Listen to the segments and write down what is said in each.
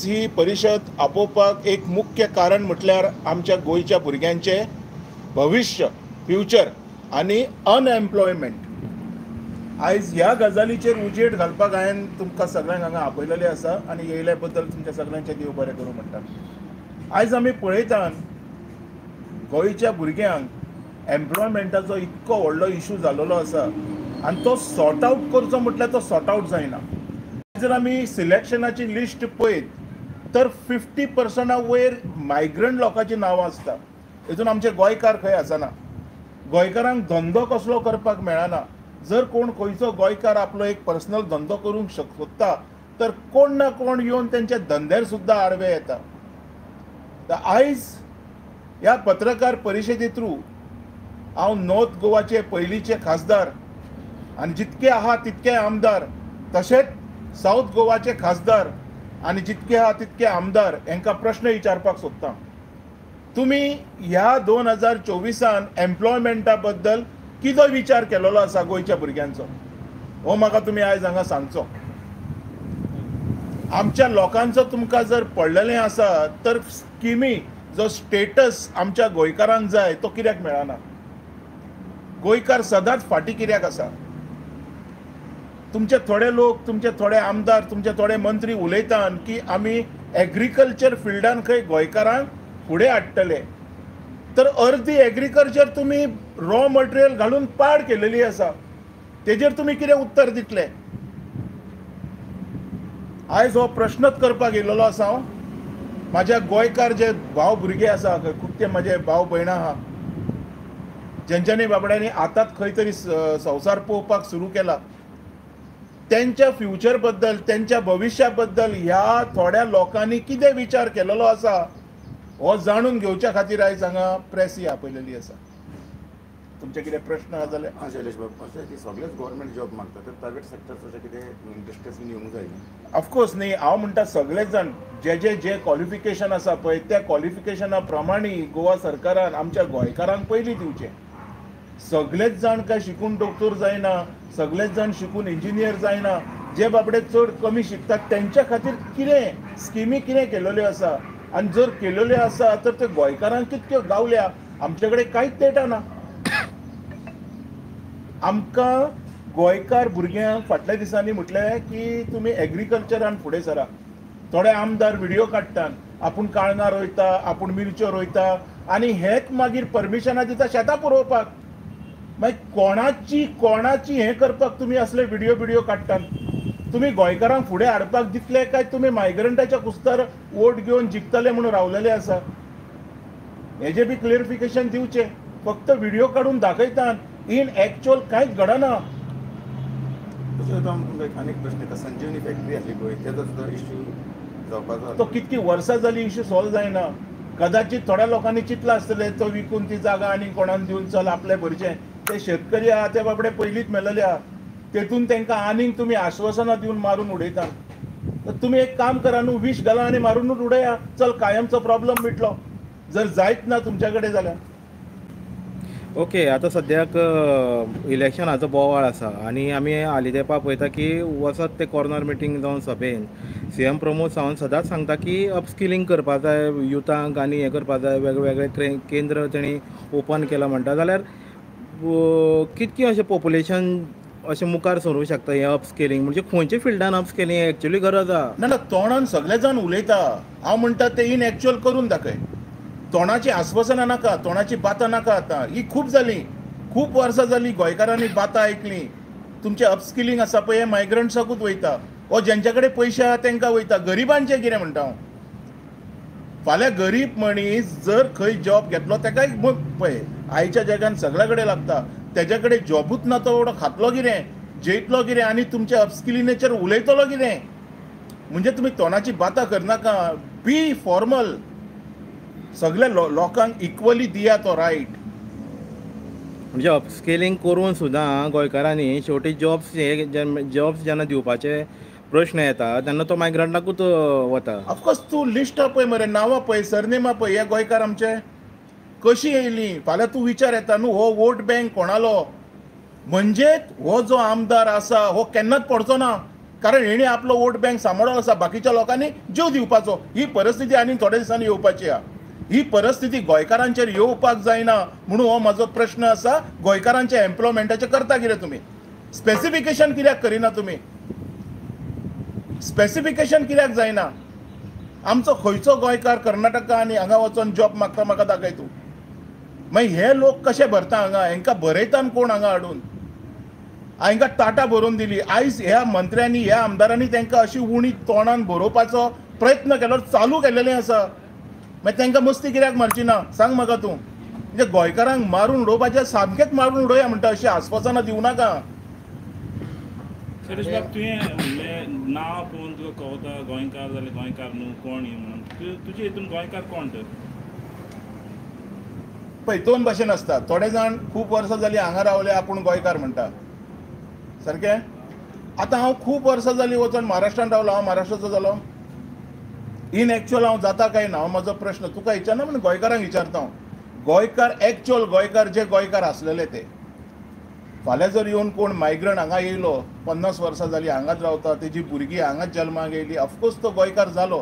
ही परिशद आपोवपाक एक मुख्य कारण म्हटल्यार आमच्या गोंयच्या भुरग्यांचें भविश्य, फ्युचर आनी अनएम्प्लॉयमेंट. आयज ह्या गजालीचेर उजेड घालपाक हांवें तुमकां सगळ्यांक हांगा आपयलेलें आसा आनी येयल्या बद्दल तुमच्या सगळ्यांचें देव बरें करूं म्हणटा. आयज आमी पळयतात गोंयच्या भुरग्यांक एम्प्लॉयमेंटाचो इतको व्हडलो इशू जाल्लो आसा आनी तो सॉर्ट आवट करचो म्हटल्यार तो सॉर्ट आवट जायना. जर आमी सिलेक्शनाची लिस्ट पळयत तर 50% वयर मायग्रंट लोकांची नांवां आसता. हितून आमचे गोंयकार खंय आसना. गोंयकारांक धंदो कसलो करपाक मेळना. जर कोण खंयचो गोंयकार आपलो एक पर्सनल धंदो करूंक सोदता तर कोण ना कोण येवन तेंच्या धंद्यार सुद्दां आडवे येता. तर आयज ह्या पत्रकार परिशदे थ्रू हांव नॉर्थ गोवाचे पयलींचे खासदार आनी जितके आहा तितके आमदार, तशेंच सावथ गोवाचे खासदार आनी जितके आहा तितके आमदार हांकां प्रश्न विचारपाक सोदता. तुमी ह्या 2024 एम्प्लॉयमेंटा बद्दल कितें विचार केलेलो आसा गोंयच्या भुरग्यांचो, हो म्हाका तुमी आयज हांगा सांगचो. आमच्या लोकांचो तुमकां जर पडलेलें आसा तर स्किमी जो स्टेटस आमच्या गोंयकारांक जाय तो कित्याक मेळना? गोंयकार सदांच फाटीं कित्याक आसा? तुमचे थोडे लोक, तुमचे थोडे आमदार, तुमचे थोडे मंत्री उलयतात की आमी एग्रीकल्चर फिल्डान खंय गोंयकारांक फुडें हाडटले, तर अर्दी एग्रीकल्चर तुमी रॉ मटेरियल घालून पाड केलेली आसा, तेजेर तुमी कितें उत्तर दितले? आयज हो प्रश्नच करपाक येयलेलो आसा हांव. म्हाज्या गोंयकार जे भाव भुरगे आसा, खूब ते म्हाजे भाव भयणां आहा जेंच्यांनी बाबड्यांनी आतांच खंय तरी संवसार पळोवपाक सुरू केला, तेंच्या फ्युचर बद्दल, तेंच्या भविश्या बद्दल ह्या थोड्या लोकांनी कितें विचार केलेलो आसा हो जाणून घेवच्या खातीर आयज हांगा प्रेस ही आपयलेली आसा. तुमचे कितें प्रश्न आसा जाल्यार? हां शैलेश बाब, अशें की सगळेच गव्हर्मेंट जॉब मागता तर प्रायवेट सेक्टर अशें कितें इंडस्ट्रीज बीन येवंक जाय न्ही? ऑफकोर्स न्ही. हांव म्हणटा सगळेच जाण जे जे जे क्वॉलिफिकेशन आसा पळय त्या क्वॉलिफिकेशना प्रमाणे गोवा सरकारान आमच्या गोंयकारांक पयलीं दिवचें. सगळेच जाण काय शिकून दोतोर जायना, सगळेच जाण शिकून इंजिनियर जायना, जे बाबडे चड कमी शिकतात तेंच्या खातीर कितें स्किमी कितें केलेल्यो आसा आनी जर केलेल्यो आसा तर ते गोंयकारांक कितक्यो गावल्या? आमचे कडेन कांयच डेटा ना. आमकां गोंयकार भुरग्यांक फाटल्या दिसांनी म्हटलें की तुमी एग्रीकल्चरान फुडें सरा. थोडे आमदार व्हिडियो काडटात, आपूण काळंगां रोयता, आपूण मिरच्यो रोयता आनी हेच मागीर परमिशनां दिता शेतां पुरोवपाक. मागीर कोणाची कोणाची हें करपाक तुमी असले व्हिडियो बिडियो काडटात? तुमी गोंयकारांक फुडें हाडपाक दितले काय तुमी मायग्रंटाच्या कुस्तार वोट घेवन जिखतले म्हणून रावलेले आसा? हेजें बी क्लियरिफिकेशन दिवचें. फक्त व्हिडियो काडून दाखयतात, इन एक्चुअल कांयच घडना. तशें तुमकां आनीक प्रश्न येता, संजीवनी फॅक्टरी आसली पळय तेजो सुद्दां इश्यू जावपाचो तो कितकी वर्सां जाली इश्यू सॉल्व जायना. कदाचित थोड्या लोकांनी चिंतलां आसतलें तो विकून ती जागा आनी कोणाक दिवन चल आपलें भरचें. ते शेतकरी आहा ते बाबडे पयलींच मेलेले आहा, तेतून तांकां आनीक तुमी आश्वासनां दिवन मारून उडयता. तर तुमी एक काम करा न्हू, विश घाला आनी मारुनूच उडया, चल कायमचो प्रॉब्लम मिटलो. जर जायत ना तुमच्या कडेन जाल्यार. ओके, आतां सद्याक इलेक्शनाचो बोवाळ आसा आनी आमी हालीं तेंपार पळयता की वचत ते कॉर्नर मिटींग जावन सभेन सीएम प्रमोद सावंत सदांच सांगता की अपस्किलींग करपा जाय युथांक आनी हें करपा जाय, वेगवेगळे केंद्र तेणी ओपन केलां म्हणटा. जाल्यार कितकें अशें पॉप्युलेशन अशें मुखार सरूंक शकता हें अपस्केलिंग म्हणजे खंयच्या फिल्डान अपस्केलिंग एक्चुअली गरज आहा? ना ना, तोंडान सगळे जाण उलयता. हांव म्हणटा ते इन एक्चुअल करून दाखय. तोंडाची आश्वासनां नाका, तोंडाची बातां नाका. आतां ही खूब जाली, खूब वर्सां जाली गोंयकारांनी बातां आयकली. तुमचें अपस्किलींग आसा पळय हें मायग्रंट्साकूच वयता, वो जेंच्या कडेन पयशे आहा तेंकां वयता. गरिबांचें कितें म्हणटा हांव? फाल्यां गरीब मनीस जर खंय जॉब घेतलो तेकाय पळय आयच्या जगान सगळ्या कडेन लागता, तेज्या कडेन जॉबूच ना तो एवढो खातलो कितें, जेयतलो कितें आनी तुमच्या अपस्किलिंगाचेर उलयतलो कितें? म्हणजे तुमी तोंडाची बातां करनाका, बी फॉर्मल. सगल्या लोकांक इक्वली दिया तो रायट. म्हणजे अपस्केलिंग करून सुद्दां गोंयकारांनी शेवटी जॉब्स हे जॉब्स जेन्ना दिवपाचे प्रश्न येता तेन्ना तो मायग्रंटाकूच वता. ऑफकोर्स तूं लिस्टां पळय मरे, नांवां पळय, सरनेमां पळय, हे गोंयकार आमचे कशी येयली. फाल्यां तूं विचार येता न्हू हो वोट बँक कोणालो, म्हणजे हो जो आमदार आसा हो केन्नाच पडचो ना. कारण हेणी आपलो वोट बँक सांबाळून आसा, बाकीच्या लोकांनी जीव दिवपाचो. ही परिस्थिती आनी थोड्या दिसांनी येवपाची आहा. ही परिस्थिती गोंयकारांचेर येवपाक जायना म्हणून हो म्हाजो प्रश्न आसा. गोंयकारांच्या एम्प्लॉयमेंटाचें करता कितें तुमी? स्पेसिफिकेशन कित्याक करिना तुमी? स्पेसिफिकेशन कित्याक जायना? आमचो खंयचो गोंयकार कर्नाटका आनी हांगा वचोन जॉब मागता म्हाका दाखय तूं. मागीर हे लोक कशे भरता हांगा? हेंकां बरयता कोण हांगा हाडून? हांकां टाटा बरोवन दिली. आयज ह्या मंत्र्यांनी ह्या आमदारांनी तांकां अशी उणी तोंडान बरोवपाचो प्रयत्न केलो, चालू केलेलें आसा. मागीर तांकां मस्ती कित्याक मारची ना सांग म्हाका तूं? म्हणजे गोंयकारांक मारून उडोवपाचें, सामकेंच मारून उडोवया म्हणटा, अशी आस्वासनां दिवं नाका. सुरेश बाब, तुवें म्हणलें नांव पळोवन तुका कळटा गोंयकार जाल्यार गोंयकार न्हू कोण म्हणून, तुजे हितून गोंयकार कोण तर? पळय, दोन भाशेन आसता. थोडे जाण खूब वर्सां जालीं हांगा रावले, आपूण गोंयकार म्हणटा सारकें. आतां हांव खूब वर्सां जालीं वचोन महाराष्ट्रान रावलो, हांव महाराष्ट्राचो जालो? इन एक्चुअल हांव जाता काय ना हो म्हाजो प्रश्न. तुका विचारना म्हणून गोंयकारांक विचारता हांव. गोंयकार एक्चुअल गोंयकार जे गोंयकार आसलेले ते फाल्यां जर येवन कोण मायग्रंट हांगा येयलो, 50 वर्सां जालीं हांगाच रावता, तेजी भुरगीं हांगाच जल्माक येयली, ऑफकोर्स तो गोंयकार जालो.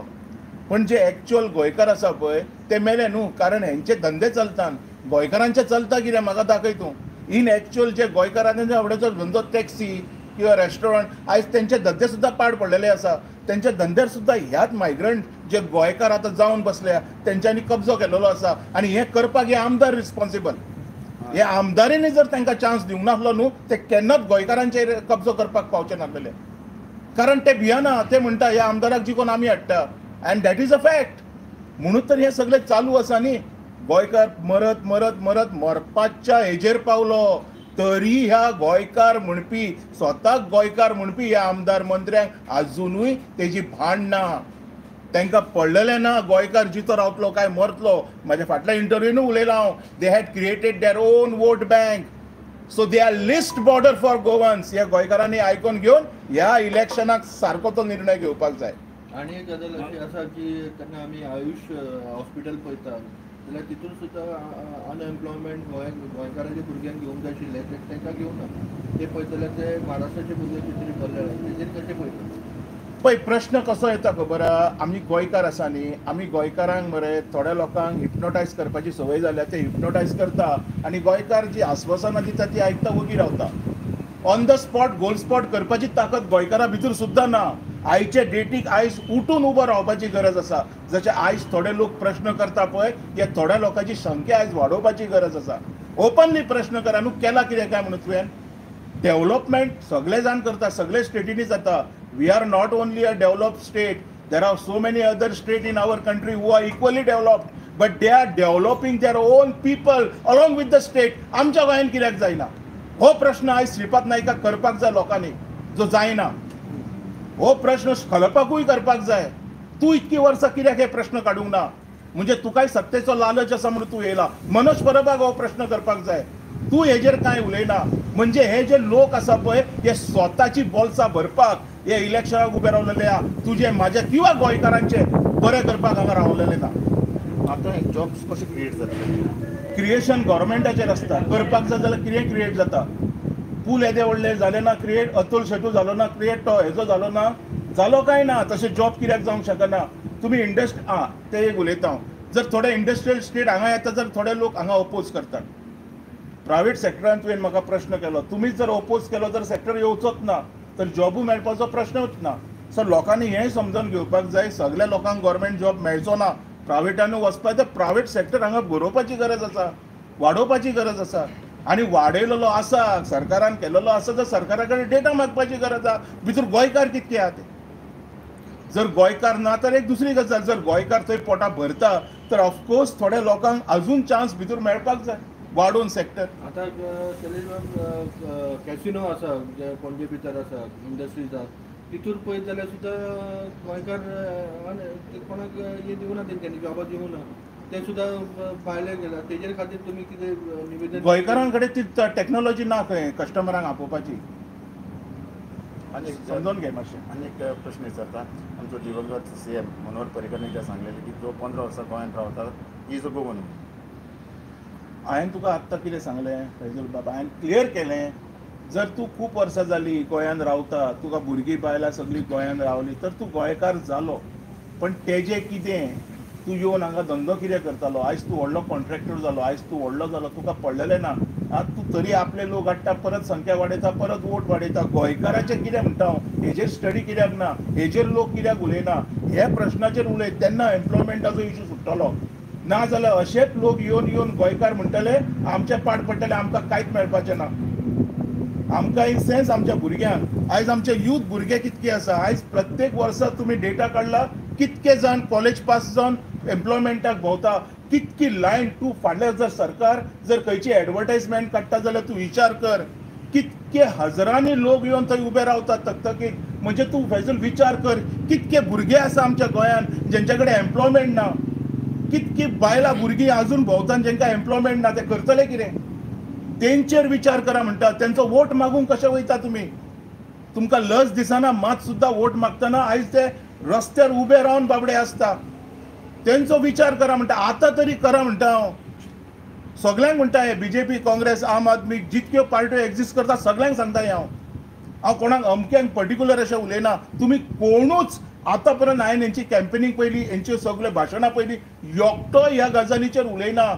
पण जे एक्चुअल गोंयकार आसा पळय ते मेले न्हू, कारण हेंचे धंदे चलतात. गोंयकारांचे चलता कितें म्हाका दाखय तूं. इन एक्चुअल जे गोंयकार आसा तेंच्या आवडेचो धंदो टॅक्सी किंवा रेस्टॉरंट, आयज तेंचे धंदे सुद्दां पाड पडलेले आसा. तेंच्या धंद्यार सुद्दां ह्याच मायग्रंट जे गोंयकार आतां जावन बसल्या तेंच्यांनी कब्जो केलेलो आसा. आनी हें करपाक हे आमदार रिस्पॉन्सिबल. हे आमदारांनी जर तांकां चान्स दिवंक नासलो न्हू, ते केन्नाच गोंयकारांचेर कब्जो करपाक पावचे नासलेले. कारण ते भियना, ते म्हणटा ह्या आमदाराक जिखोवन आमी हाडटा, and that is a fact. म्हणून तर हें सगळें चालू आसा न्ही. गोंयकार मरत मरत मरत मरपाच्या हेजेर पावलो तरी ह्या गोंयकार म्हणपी, स्वताक गोंयकार म्हणपी ह्या आमदार मंत्र्यांक आजुनूय तेजी भान ना. तांकां पडलेलें ना गोंयकार जितो रावतलो काय मरतलो. म्हाज्या फाटल्या इंटरव्यूनूय उलयलां हांव. They had created their own vote bank, so they are least border for Goans. ह्या गोंयकारांनी आयकून घेवन ह्या इलेक्शनाक सारको तो निर्णय घेवपाक जाय. आनी एक गजाल अशी आसा की तेन्ना आमी आयुश हॉस्पिटल पळयता जाल्यार तितून सुद्दां अनएम्प्लॉयमेंट गोंयकाराच्या भुरग्यांक घेवंक जाय आशिल्लें, तांकां घेवंक ना. ते पळयत जाल्यार ते महाराष्ट्राचे भुरगे कितें भरले तेजेर कशें पळयता? पळय, प्रश्न कसो येता खबर आहा, आमी गोंयकार आसा न्ही, आमी गोंयकारांक मरे थोड्या लोकांक हिप्नोटायज करपाची संवय जाल्या. ते हिप्नोटायज करता आनी गोंयकार जी आस्वासनां दिता ती आयकता, वगी रावता. On the spot goal spot करपाची ताकद गोंयकारा भितर सुद्दां ना. आयचे डेटीक आयज उठून उबो रावपाची गरज आसा. जशें आयज थोडे लोक प्रश्न करता पळय, ह्या थोड्या लोकांची संख्या आयज वाडोवपाची गरज आसा. ओपनली प्रश्न करा न्हू, केला कितें काय म्हणून तुवें. डेव्हलपमेंट सगळे जाण करता, सगळे स्टेटींनी जाता. We are not only a developed state, there are so many other state in our country who are equally developed, but they are developing their own people along with the state. आमच्या गोंयान कित्याक जायना हो प्रश्न आयज श्रीपाद नायकाक करपाक जाय लोकांनी, जो जायना हो प्रश्न खलपाकूय करपाक जाय. तूं इतकी वर्सां कित्याक हे प्रश्न काडूंक ना? म्हणजे तुकाय सत्तेचो लालच आसा म्हणून तूं येयला. मनोज परबाक हो प्रश्न करपाक जाय, तूं हेजेर कांय उलयना. म्हणजे हे जे लोक आसा पळय हे स्वताची बोल्सां भरपाक हे इलेक्शनाक उबे रावलेले आहा. तुजे म्हाजे किंवा गोंयकारांचे बरें करपाक हांगा रावलेले ना. आतां जॉब्स कशे क्रिएट जातले? क्रिएशन गव्हर्मेंटाचेर आसता. करपाक जाय जाल्यार कितें क्रिएट जाता. पूल येदे व्हडले जाले ना क्रिएट, अतुल शेटू जालो ना क्रिएट, तो हेजो जालो ना, जालो काय ना. तशें जॉब कित्याक जावंक शकना? तुमी इंडस्ट्री आं ते एक उलयता हांव. जर थोडे इंडस्ट्रियल स्टेट हांगा येता जर थोडे लोक हांगा ओपोज करतात. प्रायवेट सेक्टरान तुवें म्हाका प्रश्न केलो, तुमी जर ओपोज केलो तर सेक्टर येवचोच ना, तर जॉबूय मेळपाचो प्रश्नूच ना. सो लोकांनी हें समजून घेवपाक जाय, सगल्या लोकांक गव्हर्मेंट जॉब मेळचो ना, प्रायवेटानूय वचपाक जाय. प्रायवेट सेक्टर हांगा बरोवपाची गरज आसा, वाडोवपाची गरज आसा. आनी वाडयलेलो आसा सरकारान केलेलो आसा तर सरकारा कडेन डेटा मागपाची गरज आसा. भितर गोंयकार कितके आहा ते. जर गोंयकार ना तर एक दुसरी गजाल, जर गोंयकार थंय पोटा भरता तर ऑफकोर्स थोड्या लोकांक अजून चान्स भितर मेळपाक जाय वाडोवन सेक्टर. आतां शैलेश बाब, कॅसिनो आसा जे पणजे भितर आसा, इंडस्ट्रीज आसा, तितूर पळयत जाल्यार सुद्दां गोंयकार कोणाक हें दिवना, तेंच्यांनी जॉबां दिवना, ते सुद्दां भायले गेला. तेजेर खातीर तुमी कितें निवेदन? गोंयकारां कडेन ती टॅक्नोलॉजी ना खंय कस्टमरांक आपोवपाची. आनी समजून घे मातशें. आनी एक प्रश्न विचारता, आमचो दिवंगत सी एम मनोहर पर्रीकार एकदां सांगलेलें की जो 15 वर्सां गोंयांत रावता is a Goan. हांवें तुका आत्तां कितें सांगलें फैजल बाबा, हांवें क्लियर केलें जर तूं खूब वर्सां जालीं गोंयान रावता, तुका भुरगीं बायलां सगळीं गोंयान रावली तर तूं गोंयकार जालो, पण तेजें कितें तूं येवन हांगा धंदो कितें करतालो, आयज तूं व्हडलो कॉन्ट्रॅक्टर जालो, आयज तूं व्हडलो जालो, तुका पडलेलें ना, आतां तूं तरी आपले लोक हाडटा, परत संख्या वाडयता, परत वोट वाडयता. गोंयकाराचें कितें म्हणटा हांव, हेजेर स्टडी कित्याक ना, हेजेर लोक कित्याक उलयना, ह्या प्रश्नाचेर उलय, तेन्ना एम्प्लॉयमेंटाचो इशू सुट्टलो. ना जाल्यार अशेच लोक येवन येवन गोंयकार म्हणटले आमचें पाड पडटलें, आमकां कांयच मेळपाचें ना. आमकां इन सेन्स आमच्या भुरग्यांक, आयज आमचे यूथ भुरगे कितके आसा, आयज प्रत्येक वर्सा तुमी डेटा काडला कितके जाण कॉलेज पास जावन एम्प्लॉयमेंटाक भोंवता, कितकी लायन. तूं फाटल्या जर सरकार जर खंयची एडवर्टायजमेंट काडटा जाल्यार तूं विचार कर कितके हजारांनी लोक येवन थंय उबे रावतात तकतकीत. म्हणजे तूं फैजल विचार कर कितके भुरगे आसा आमच्या गोंयांत जेंच्या कडेन एम्प्लॉयमेंट ना, कितकी बायलां भुरगीं अजून भोंवतात जेंकां एम्प्लॉयमेंट ना, ते करतले कितें? तेंचेर विचार करा म्हणटा. तेंचो वोट मागूंक कशें वयता तुमी? तुमकां लज दिसना मात सुद्दां वोट मागतना आयज ते रस्त्यार उबे रावन बाबडे आसता, तेंचो विचार करा म्हणटा. आतां तरी करा म्हणटा हांव सगळ्यांक म्हणटा, हे बीजेपी, काँग्रेस, आम आदमी जितक्यो पार्ट्यो एक्झिस्ट करता सगळ्यांक सांगता हें हांव. हांव कोणाक अमक्यांक पर्टिक्युलर अशें उलयना. तुमी कोणूच आतां पर्यंत हांवें हेंची कॅम्पेनींग पयली, हेंच्यो सगळ्यो भाशणां पयली, एकटो ह्या गजालीचेर उलयना.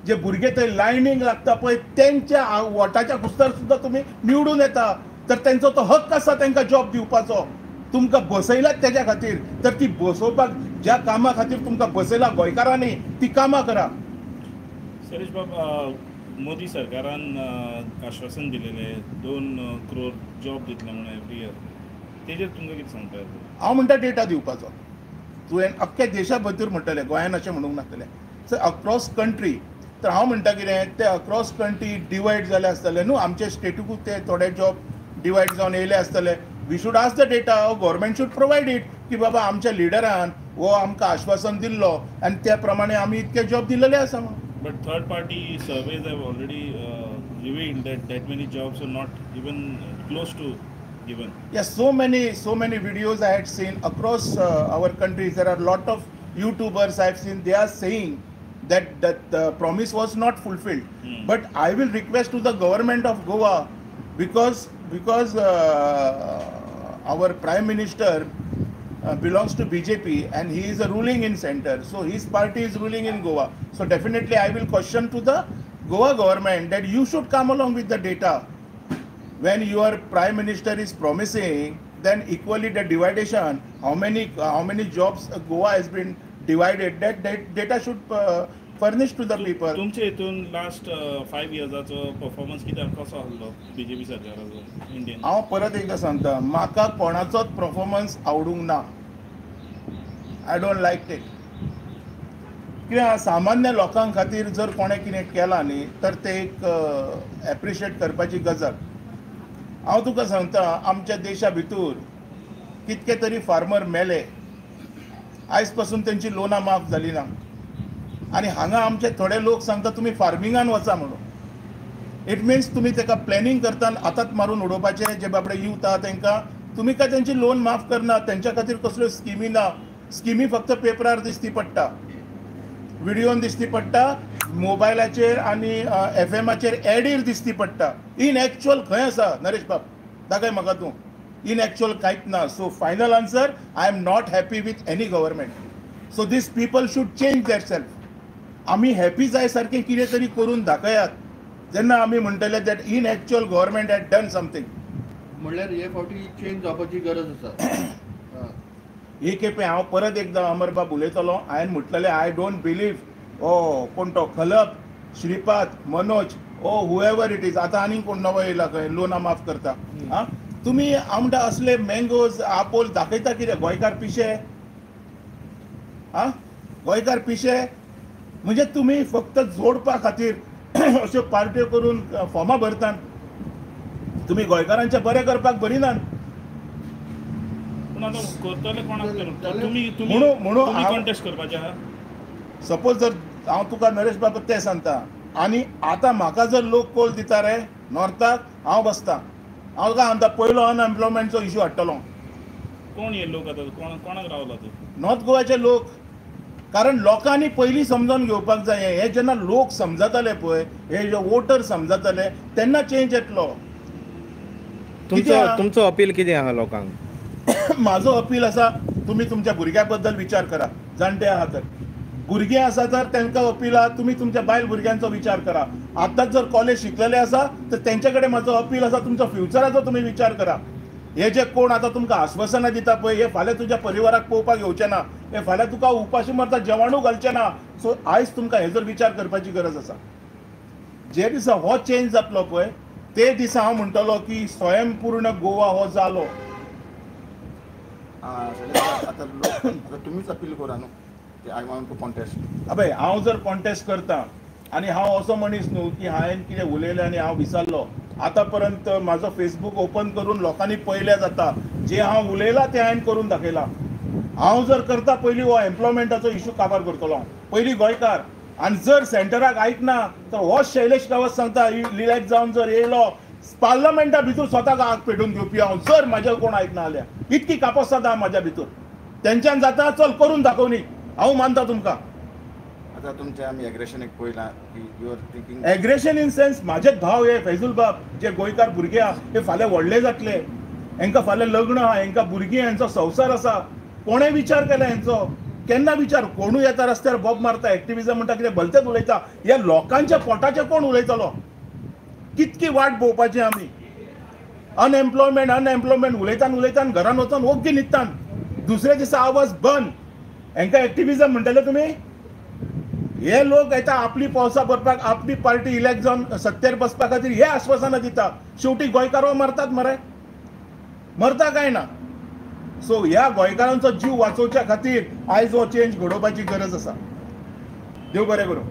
जे भुरगे थंय लायनीक लागता पळय तेंच्या वोटाच्या कुस्तार सुद्दां तुमी निवडून येता, तर तेंचो तो हक्क आसा तेंकां जॉब दिवपाचो. तुमकां बसयलात तेज्या खातीर, तर ती बसोवपाक ज्या कामा खातीर तुमकां बसयला गोंयकारांनी ती कामां करा. सरेश बाब, मोदी सरकारान आश्वासन दिलेलें 2 करोड जॉब दितले म्हणून एवरी इयर, तेजेर तुमकां कितें सांगता? हांव म्हणटा डेटा दिवपाचो. तुवें अख्ख्या देशा भितर म्हणटलें, गोंयान अशें म्हणूंक नासतलें, सो अक्रॉस कंट्री. तर हांव म्हणटा कितें, ते अक्रॉस कंट्री डिवायड जाले आसतले न्हू, आमचे स्टेटीकूच ते थोडे जॉब डिवायड जावन येयले आसतले. We should ask the data, government should provide it की बाबा आमच्या लिडरान हो आमकां आश्वासन दिल्लो आनी त्या प्रमाणे आमी इतके जॉब दिलेले आसा म्हणून. But third party surveys have already revealed that that many jobs are not even close to given. Yes, so many videos I had seen across our countries. There are lot of YouTubers I have seen, they are saying that the promise was not fulfilled. But I will request to the government of Goa, because our Prime Minister belongs to BJP and he is a ruling in center, so his party is ruling in Goa. So definitely I will question to the Goa government that you should come along with the data. When your Prime Minister is promising, then equally the dividation, how many jobs Goa has been divided, that data should furnish to the people. तुमचे हितून last 5 इयर्साचो performance कित्याक कसो आहलो BJP सरकाराचो Indian? हांव परत एकदां सांगता, म्हाका कोणाचोच परफॉर्मन्स आवडूंक ना. I don't like it. कित्याक सामान्य लोकां खातीर जर कोणें कितें केलां न्ही तर ते एक एप्रिशिएट करपाची गजाल. हांव तुका सांगता, आमच्या देशा भितर कितके तरी फार्मर मेले, आयज पासून तेंची लोनां माफ जाली ना. आनी हांगा आमचे थोडे लोक सांगता तुमी फार्मिंगान वचा म्हणून. It mince तुमी तेका प्लॅनिंग करता आतांच मारून उडोवपाचें. जे बाबडे यूथ आहा तेंकां तुमी काय तेंची लोन माफ करना, तेंच्या खातीर कसल्यो स्किमी ना. स्किमी फक्त पेपरार दिसती पडटा, व्हिडियोन दिसती पडटा, मोबायलाचेर आनी एफएमाचेर एडीर दिसती पडटा. इन एक्चुअल खंय आसा नरेश बाब, दाखय म्हाका तूं. इन एक्चुअल कांयच ना. So final answer, I am not happy with any government. So these people should change their self. आमी हॅपी जाय सारकें कितें तरी करून दाखयात, जेन्ना आमी म्हणटले that in actual government had done something. म्हणल्यार हे फावटी चेंज जावपाची गरज आसा. हे खेपे हांव परत एकदां अमरबाब उलयतलो. हांवें म्हटलेलें I don't believe ओ कोण तो Khalap, Shripad, Manoj, oh whoever it is. आतां आनीक कोण नवो येयला खंय लोनां माफ करता. आं, तुमी हांव म्हणटा असले मँगोज आपोल दाखयता कितें? गोंयकार पिशे? आं, गोंयकार पिशे? म्हणजे तुमी फक्त जोडपा खातीर अश्यो पार्ट्यो करून फॉर्मां भरतात. तुमी गोंयकारांचें बरें करपाक भरिनात. पूण आतां करतले कोणाक तर म्हणून कॉन्टेस्ट करपाचें आहा. सपोज जर हांव तुका नरेश बाब तें सांगता, आनी आतां म्हाका जर लोक कोल दिता रे नॉर्थाक, हांव बसता. हांव तुका सांगता पयलो अनएम्प्लॉयमेंटचो इशू हाडटलो. कोण हे लोक आतां कोणाक रावला तूं? नॉर्थ गोवाचे लोक. कारण लोकांनी पयलीं समजून घेवपाक जाय. हे जेन्ना लोक समजतले पळय, हे जे वोटर समजतले तेन्ना चेंज येतलो. तुमचो अपील कितें आहा लोकांक? म्हाजो अपील आसा, तुमी तुमच्या भुरग्या बद्दल विचार करा. जाणटे आहा तर, भुरगीं आसा तर तांकां अपील आहा, तुमी तुमच्या बायल भुरग्यांचो विचार करा. आतांच जर कॉलेज शिकलेले आसा तर तेंचे कडेन म्हाजो अपील आसा, तुमचो फ्युचराचो तुमी विचार करा. हे जे कोण आतां तुमकां आश्वासनां दिता पळय, हे फाल्यां तुज्या परिवाराक पळोवपाक येवचें ना, हे फाल्यां तुका उपाशी मरता जेवणूय घालचें ना. सो आयज तुमकां हेजो विचार करपाची गरज आसा. जे दिसा हो चेंज जातलो पळय ते दिसा हांव म्हणटलो की स्वयंपूर्ण गोवा हो जालो. आतां तुमीच अपील करा न्हू की I want to contest. अबे हांव जर कॉन्टेस्ट करता आनी हांव असो मनीस न्हू की हांवें कितें उलयलें आनी हांव विसरलो. आतां पर्यंत म्हाजो फेसबूक ओपन करून लोकांनी पळयल्यार जाता, जे हांव उलयलां तें हांवें करून दाखयलां. हांव जर करता पयलीं हो एम्प्लॉयमेंटाचो इशू काबार करतलो हांव पयलीं गोंयकार. आनी जर सेंटराक आयकना तर हो शैलेश गांवस सांगता, रिलॅक्स जावन जर येयलो पार्लमेंटा भितर स्वताक आग पेटोवन घेवपी हांव, जर म्हाजें कोण आयकना जाल्यार. इतकी कापसाद आहा म्हाज्या भितर, तेंच्यान जाता चल करून दाखोवनी, हांव मानता तुमकां. आतां तुमचें आमी एग्रेशन एक पळयलां की you are thinking aggression in sense. म्हाजेच भाव हे फैजूल बाब जे गोंयकार भुरगे आहा हे फाल्यां व्हडले जातले, हेंकां फाल्यां लग्न आहा, हेंकां भुरगीं, हेंचो संवसार आसा. कोणें विचार केला हेंचो? केन्ना विचार? कोणूय येता रस्त्यार बोब मारता, एक्टिविजम म्हणटा, कितें भलतेच उलयता. ह्या लोकांच्या पोटाचें कोण उलयतलो? कितकी वाट पळोवपाची आमी? अनएम्प्लॉयमेंट अनएम्प्लॉयमेंट उलयतान उलयतान घरान वचोन ओग्गी न्हिदतान, दुसऱ्या दिसा आवाज बंद. हेंकां एक्टिविजम म्हणटले तुमी? हे लोक येता आपली पोवसां भरपाक, आपली पार्टी इलेक्ट जावन सत्तेर बसपा खातीर हे आश्वासनां दिता. शेवटी गोंयकारो मरतात मरे, मरता काय ना? सो ह्या गोंयकारांचो जीव वाचोवच्या खातीर आयज हो चेंज घडोवपाची गरज आसा. देव बरें करूं.